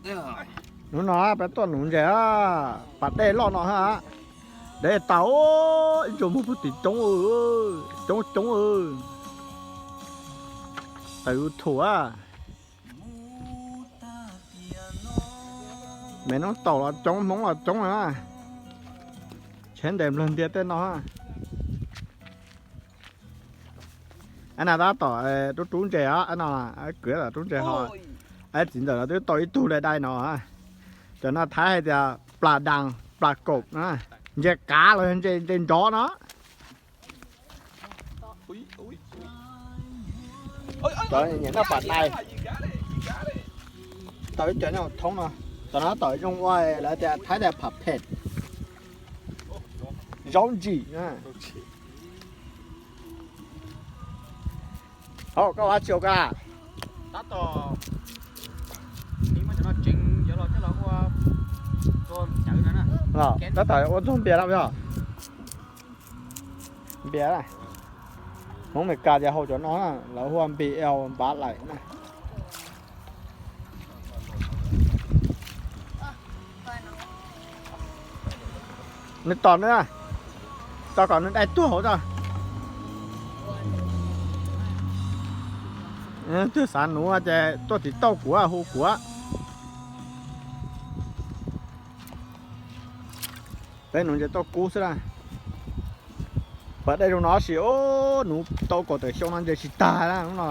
Hnub no peb tuaj nuv ntses, pas dej loj no ha. Dej tas, ib tsoom muag puag tim roob, coob coob. Tawm YouTube a. Me noob taum los coob, Hmoob los coob na. Tsheb ntes nplog ntiag tej no. Ab, na tab tom rub rub ntses os, no kwv tom rub ntses ho. Ab, txiv ntawm no twb tau ib tug le dai no. Cov no Thaib hais tias plas daas, plas kaum, ntses kav los ntses nrov no. Cov nyiam noj pam nais. Tau ib co nyob thoob no. Cov no tom zoo ua lawv tias Thaib tias pham phem, zaub ntsim. Hauv, koj ua dab tsi ua ka? Tab tom ua txog npias lawm yog? Npias, Hmoob Meskas ces haus cov no, lawv hu ua npis el npav laim na. Nws tom nws, tos kom nws dai tuag hauv tso. Twg xav nuv ces tuaj tim tauj kuv, hu kuv. Peb nuv ntses tauj kub xwb na. Pas dej zoo no tab sis, nuv tau kaum tawm xyoo no ntses tsis tag na hnub no.